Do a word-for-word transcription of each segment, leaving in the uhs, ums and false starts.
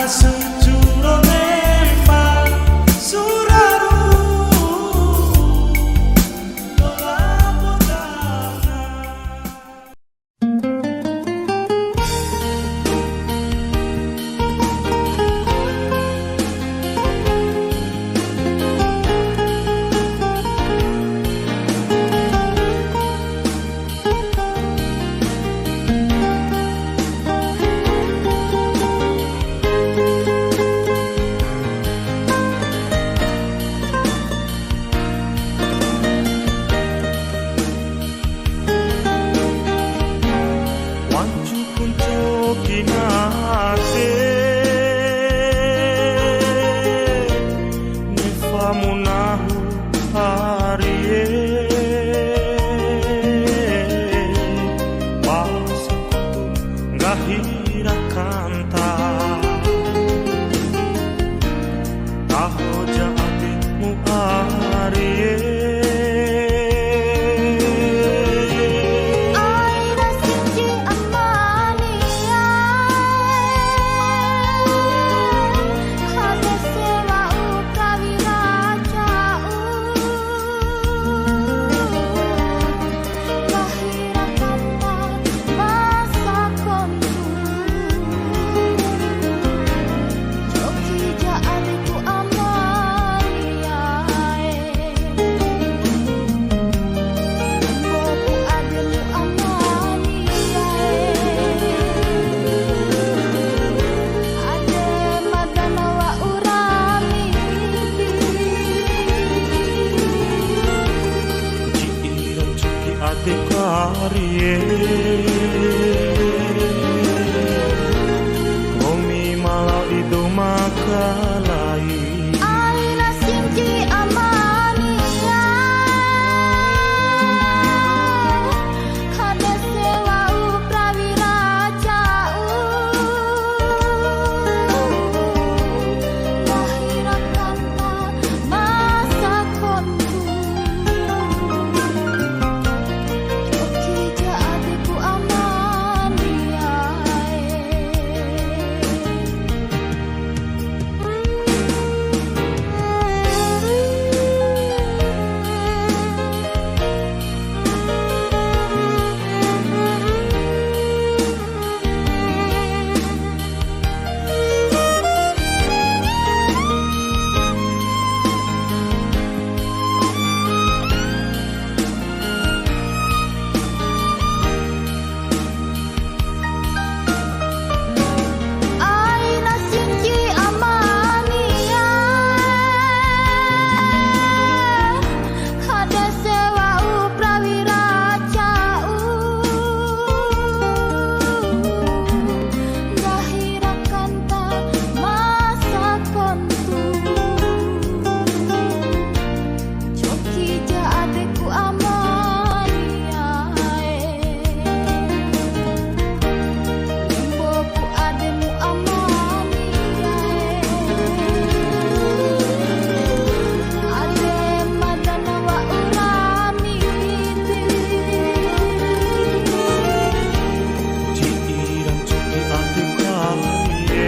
Sucuro nempa suraru dola bodana. Wancuku ncoki na ade, nefamu nahu arie, pasaku nggahi rakanta. Taho ja ademu arie. Aina sinci amania, kade sewa ukawi raca'u. Lahira kanta masa kontu, coki ja adeku amania e. Mboku ademu amania e. Ade madana wa'ura midi. Ci'i rancuki ade karie, ngomi malao di dou makalai. Aina sinci amania, kade sewa ukawi raca'u. Lahira kanta masa kontu, coki ja adeku amania e. Aina sinci amania, kade sewa ukawi raca'u. Lahira kanta masa kontu, coki ja adeku amania e. Mboku ademu amania e. Ade madana wa'ura midi. Ci'i rancuki ade karie,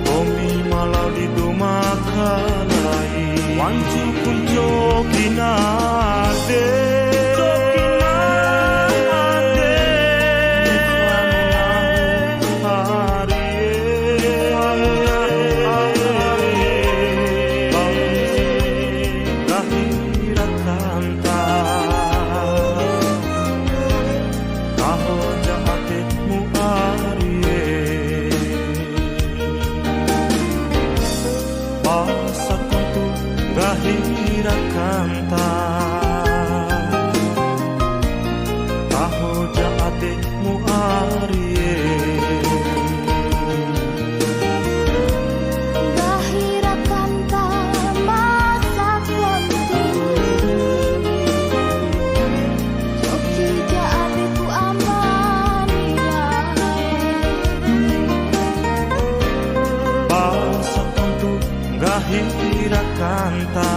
ngomi malao di dou makalai. Wancuku ncoki na ade, ncoki na ade, arie, arie, arie, arie. Lahira kanta, taho ja ademu arie. Pasa kontu nggahi rakanta, taho ja ademu arie. Nggahi rakanta masa kontu, coki ja adeku amania e. Pasa kontu nggahi rakanta,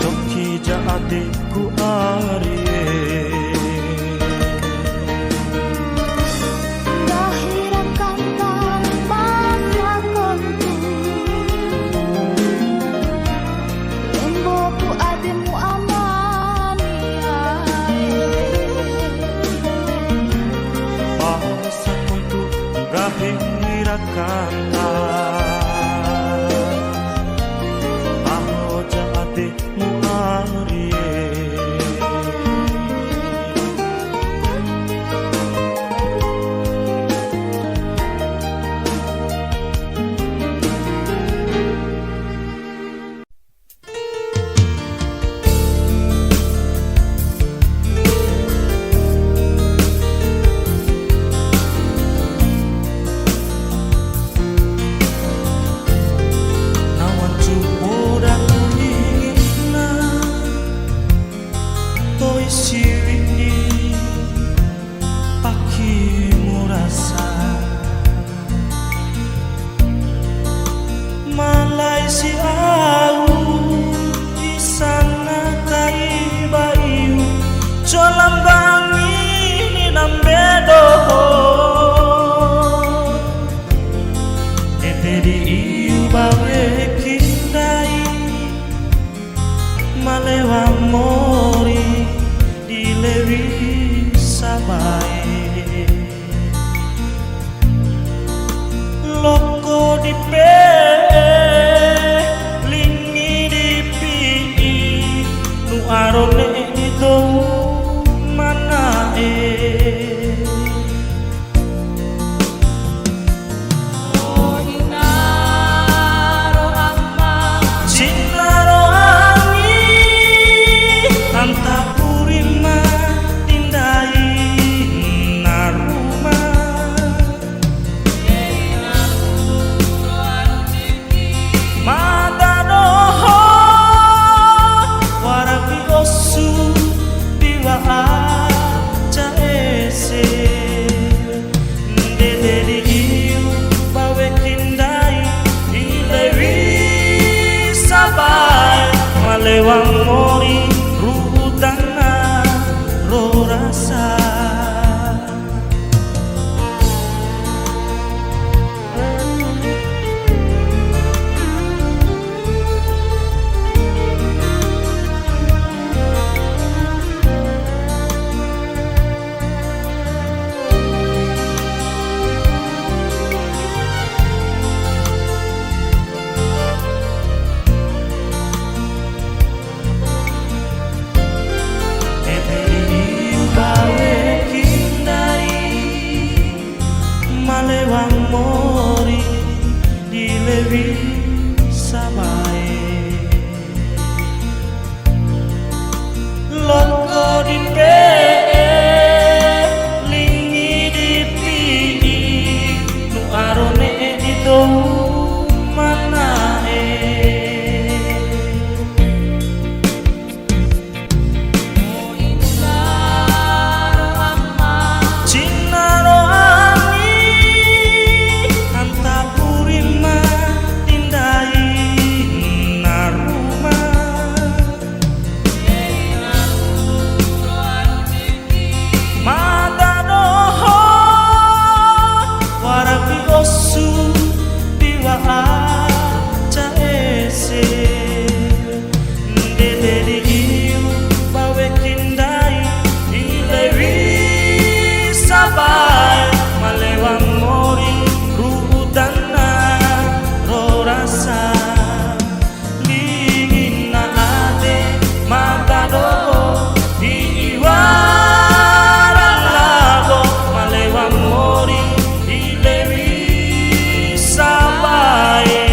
coki ja adeku arie. Kanta, aho ja ade mu arie. Na wancu poda ku ingina, to'i siwi ni pakimu rasa. Malai si au isana kai ba iu, colambangi ni nambe doho. Ede di iu ba weki ndai, malewa mori di lewi sabae. Loko di pe'e, lingi di pi'i, nu aro ne'e di dou mana'e. Cina ro angi, anta purima di ndai na ruma. Mada doho, wara pi osu di wa'a ca ese. Ndede di iu ba weki ndai, di lewi sabae, malewa mori ru'u dana ro rasa. Ede di iu ba weki ndai, malewa mori di lewi sabae. Loko di pe'e, lingi di pi'i, nu aro ne'e di dou mana'e. Cina ro angi, anta purima di ndai na ruma. Mada doho, wara pi osu di wa'a ca ese. Ndede di iu ba weki ndai, di lewi sabae, malewa mori ru'u dana ro rasa. Lingina ade mada doho, di iwara labo, malewa mori di lewi sabae.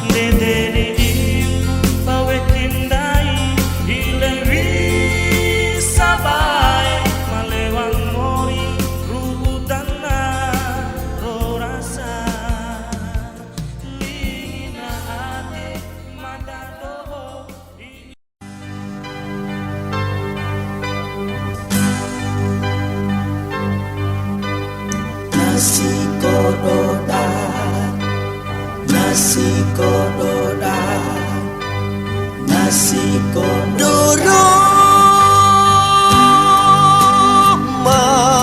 Ndede di iu ba weki ndai, di lewi sabae, malewa mori ru'u dana ro rasa. Lina ade mada doho di. Nasi kododa, nasi kododa. Nasi kodoro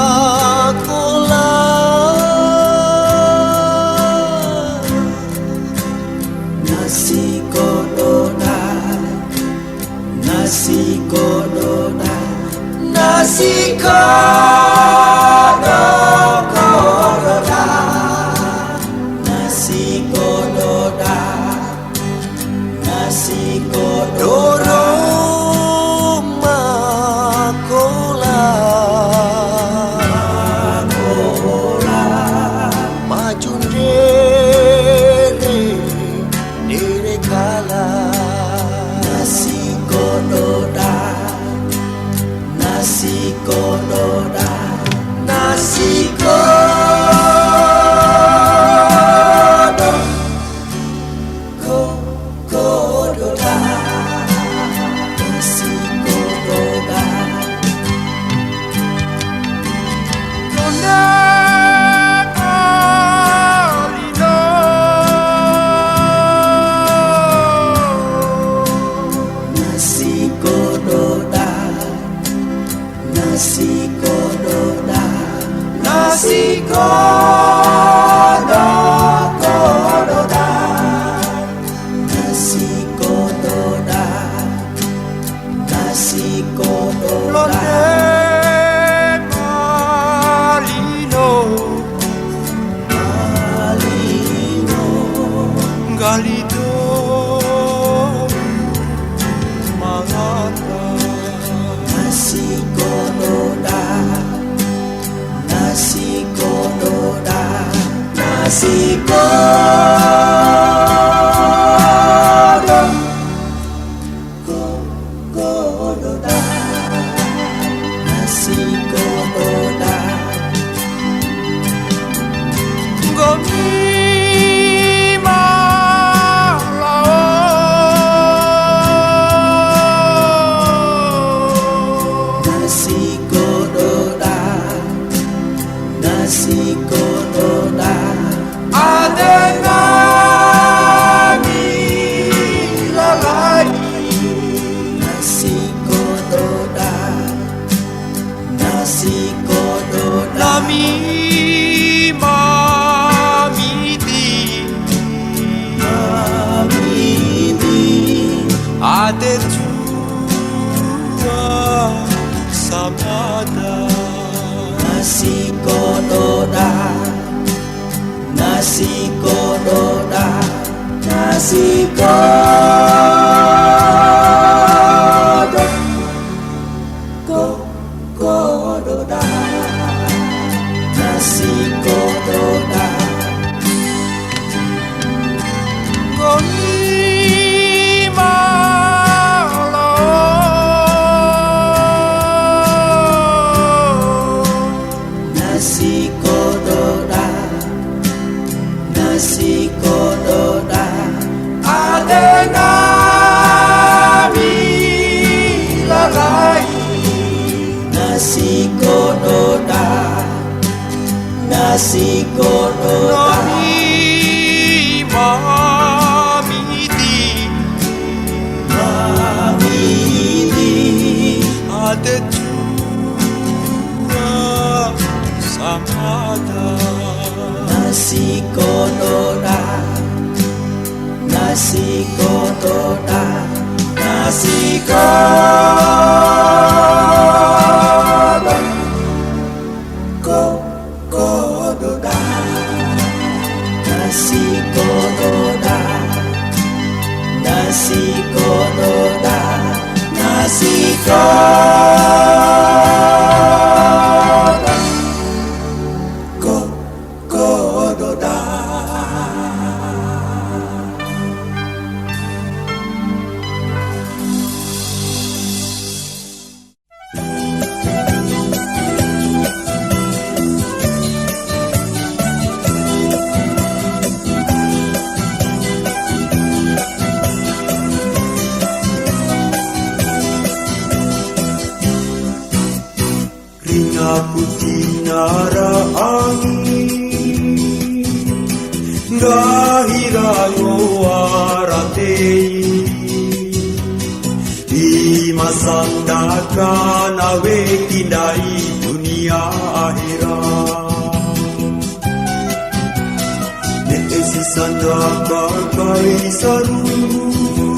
makola. Nasi kododa, nasi kododa, nasi kodo kododa. Siko do, ko, ko do da, na siko do da. Nggomi ma lao. Na siko do da. Na siko do da. Ade nami lalai. Na siko do da. Na siko do da. Nami mamidi. Mamidi. Ade jua samada. Na siko do da. Na siko do da. Na siko do. Ko, ko do da. Na siko do da. Nggomi ma lao. Na siko do da, na siko do da, ade nami lalai. Na siko do da, na siko do da. Nami mamidi. Mamidi. Ade jua samada. Na siko do da. Na siko do da. Na siko do. Ko, ko do da. Na siko do da. Na siko do da. Na siko do. Ko, ko do da. Ringapu tinara angi, nggahi ra ngoa ra tei. Di ma sandaka na weki ndai dunia ahera. Ne'e si sandaka kai sarumbu,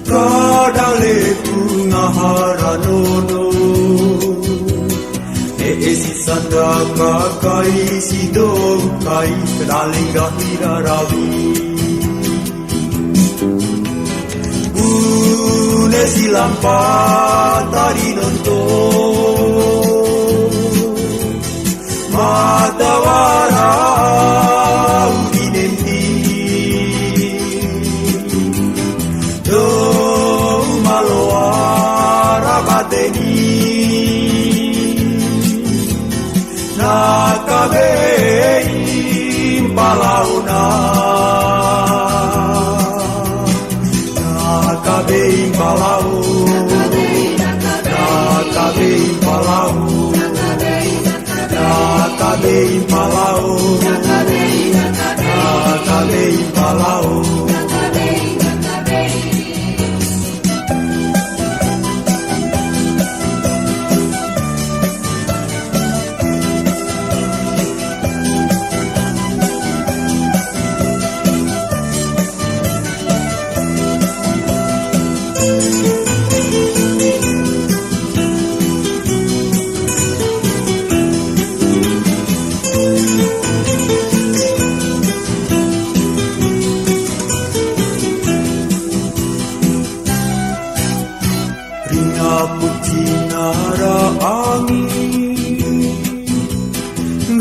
kadale ku ngaha ra nono. Ne'e si sandaka kai si dou kai, kadale nggahi ra rawi. Bune si lampa tari nonto, mata wara udi nenti. Dou ma loa ra bade ni. Na kabei mpalao na. Na kabei mpalao. Na kabei mpalao. Na kabei mpalao. Na kabei mpalao.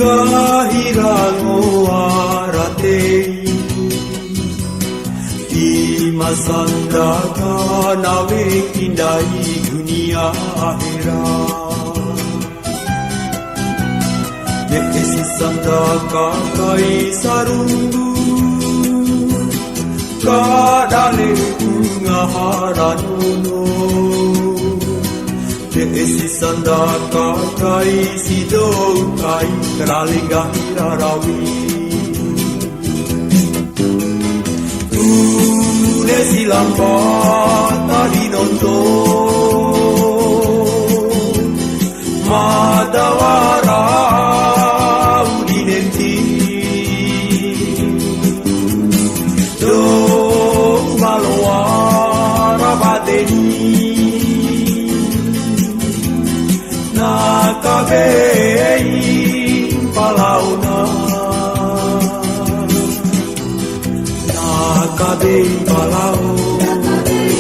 Kahira ngoa ra tei, di ma sanda ka na weki ndai dunia ahera. Ne'e si sanda ka kai sarumbu, ka dale ku ngaha ra nono. Ne'e si sanda ka kai si dou kai, ka dale nggahi ra rawi. Tune si lampa ta di nondo, ma da wara udi nenti. Dou ma loa ra bade ni, na kabei palauna. Na kabei palau, na kabei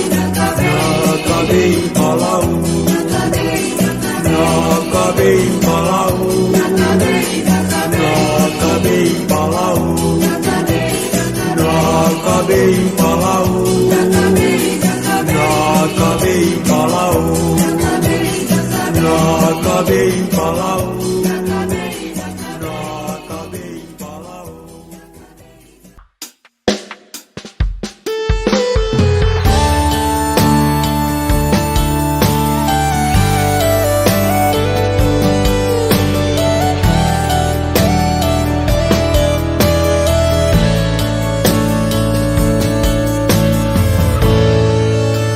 palau, na kabei palau, na kabei palau, na kabei palau, na kabei palau, na kabei palau, na kabei palau.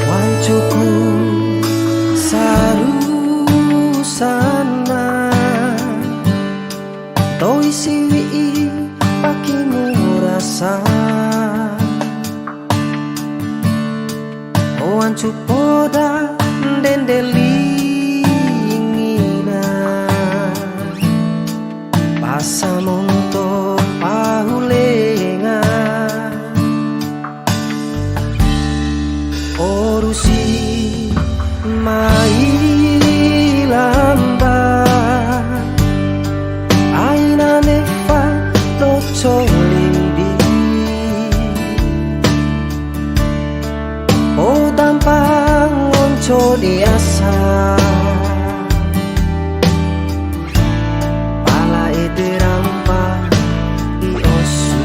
Wancuku saru sana. To'i siwi'i pakimu rasa, wancu poda ndende lingina, pasa monto pahu lenga. Orusi mai lamba, aina nefa doco limbi, o dampa ngonco deasa. Pala ede rampa di osu.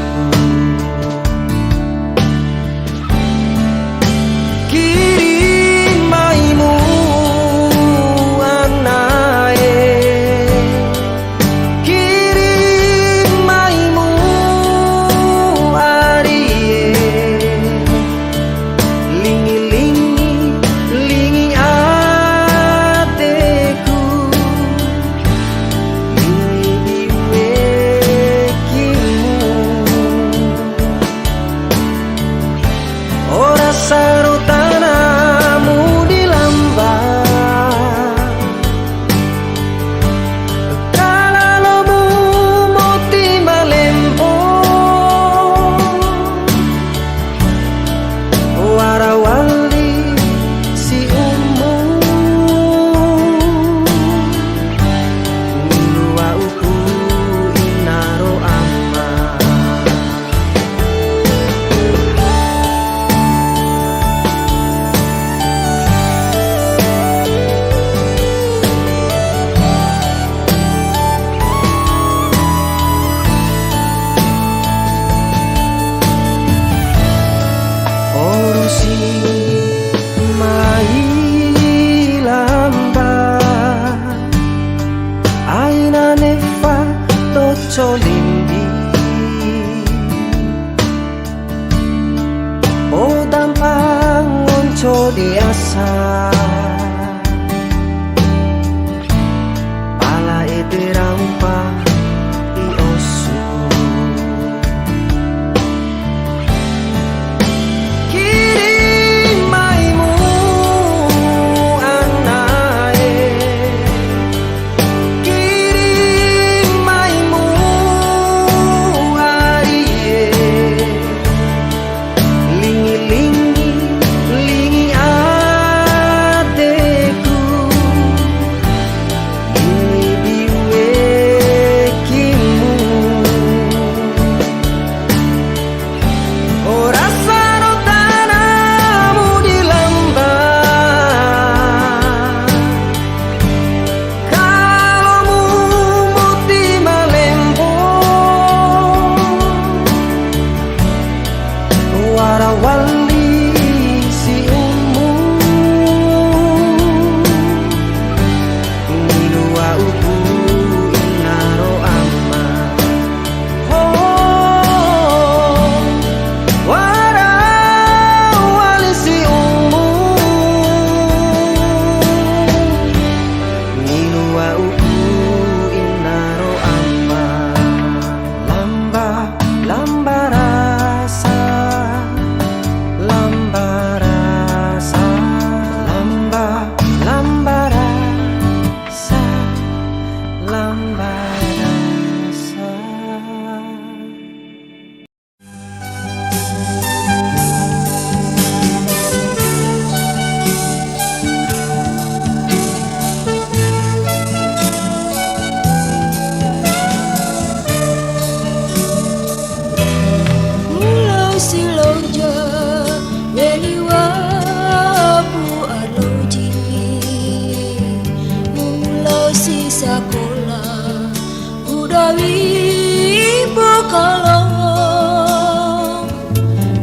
Kiri maimu anae, kiri maimu arie. Lingi-lingi, lingi ateku, lingi di wekimu. Ora saro tanamu di lamba. Kalalomu moti malempo, wara wali si umu, nulu wa'uku ina ro ama. Orusi mai lamba, aina nefa doco limbi, o dampa ngonco deasa. Pala ede rampa di osu. Kiri maimu anae, kiri maimu arie. Lingi-lingi, lingi ade. Lambarasa. Mulai si loja, weli wapu arloji. Mulai si sakola, udawi pokalo.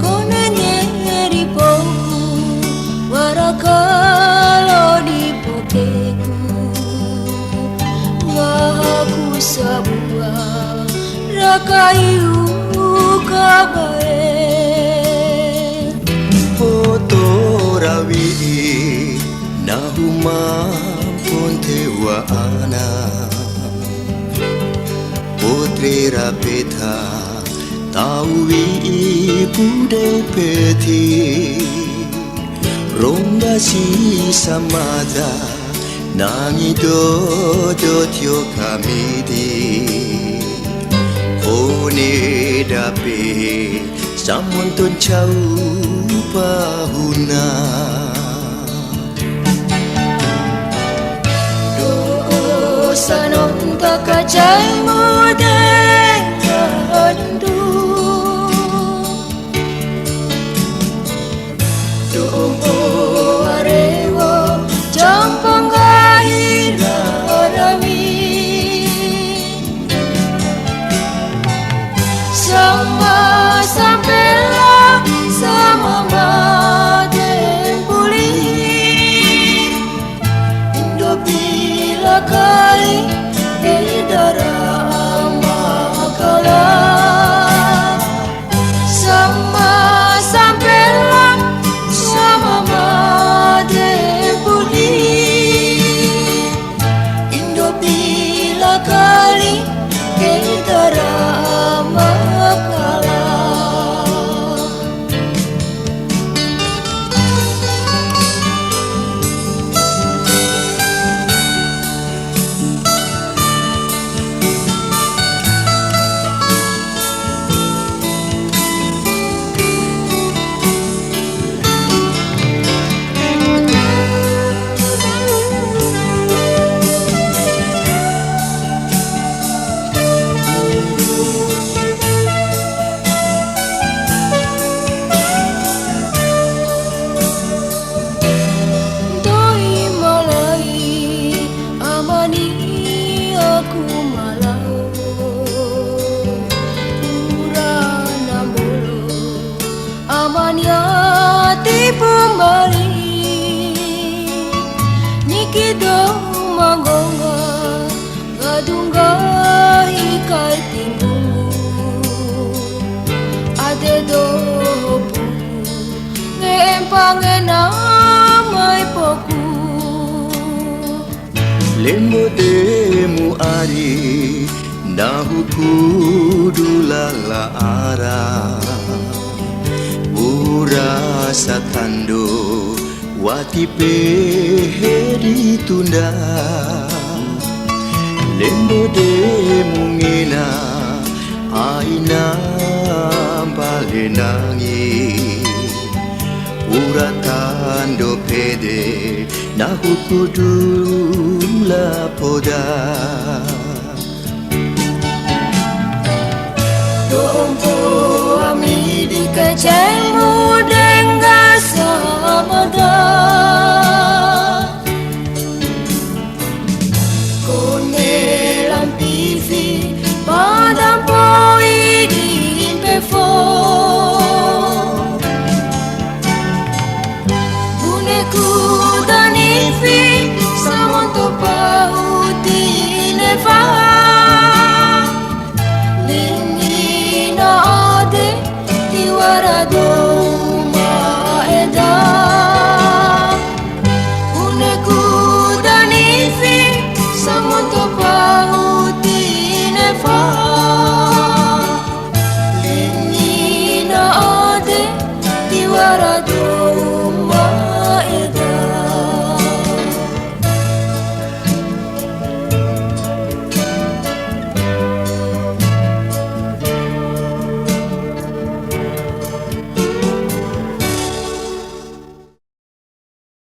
Kone ngeri poku, wara kalo di pokeku. Ngahaku sabua, raka iu kabae. Foto rawi'i, nahu ma ponte wa ana. Potre ra peta, tau wi'i pude peti. Rongga si samada, nangi dodo tio kamidi. Kone dape, samonton cau pahuna. Do'o sanonta kacai mode kandu. Do'o mboa rewo campo nggahi rarawi. Sama sampela, sama made mpuli. Indo pila kali, eda ra ama kala. Sama sampela, sama made mpuli. Indo pila kali, eda ra ama kala. Doi malai amani aku malao, pura na mbolo amani ati pumbali. Niki dou ma nggongga, kadungga ikai tinggu, ade doho puku, ngempa ngena mai poku. Lembo demu ari, nahu kudu lala ara. Ura satando, wati pehe di tunda. Lembo demu ngena, aina mbale nangi. Ura tando pede, nahu kudu la poda.